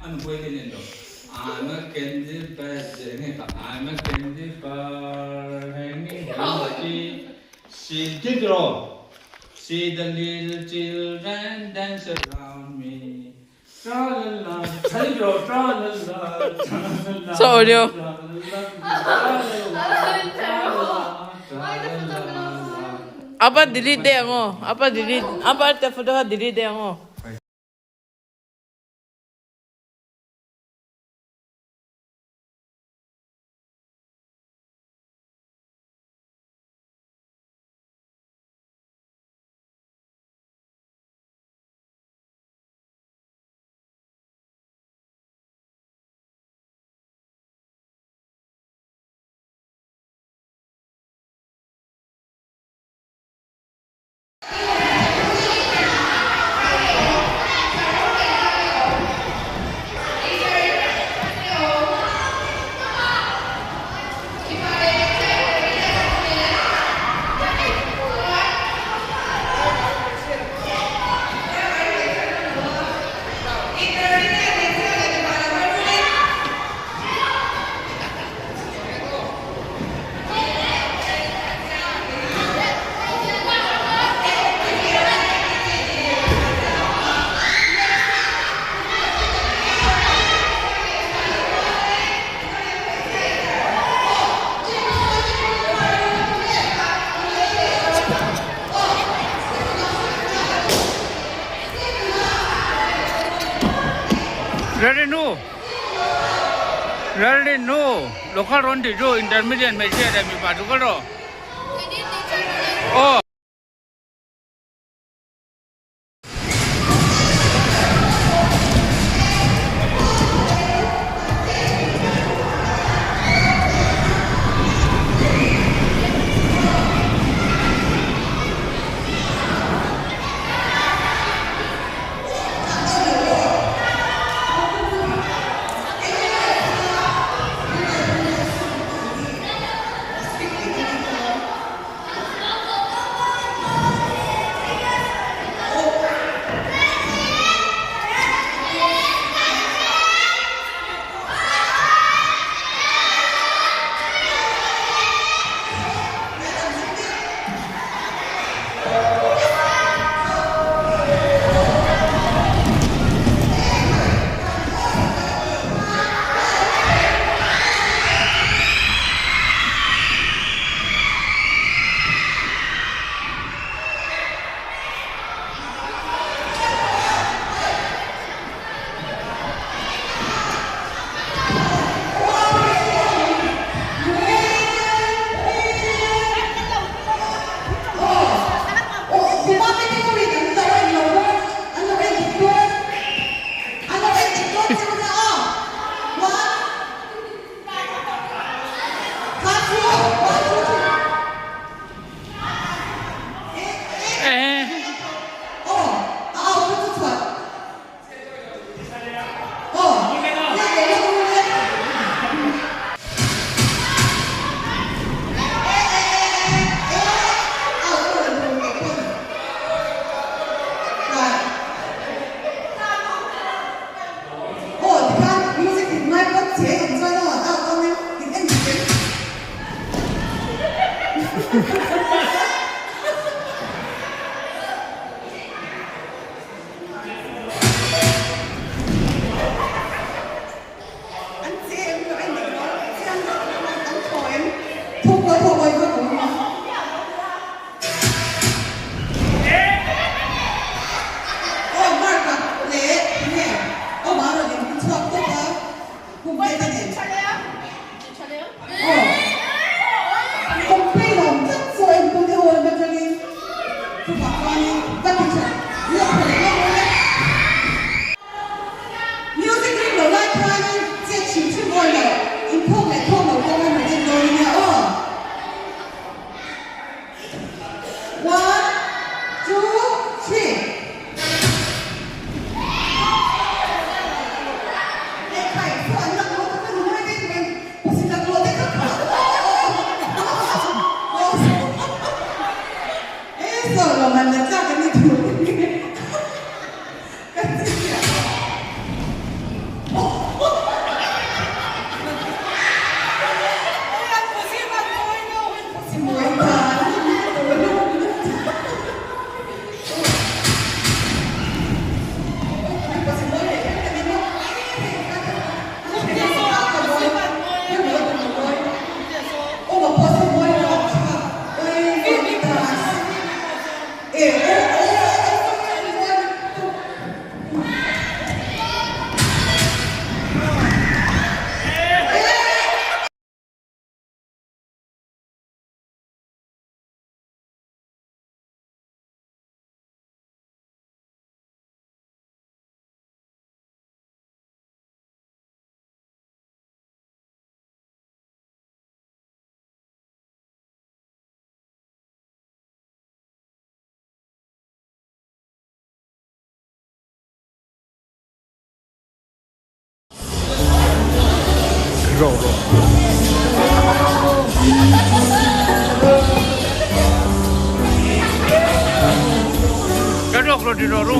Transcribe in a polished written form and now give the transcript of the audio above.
A nupui te nen lo. I'm a candy bar enge kha I'm a candy bar hanging from the tree See ti tiraw See the little children dance around me Tra la la Tha ti tiraw Tra la la tra la la Sa audio. Tra la la tra la la tra la la tra la la la. Apa delete deh ang aw. Apa delete. Apa te photo kha delete deh ang aw. Ready nu Ready nu local rawn tih chu intermediate hmeichhia leh mipa chu kal rawh aw. Roh roh. Ka rawk rawh ti rawh ru.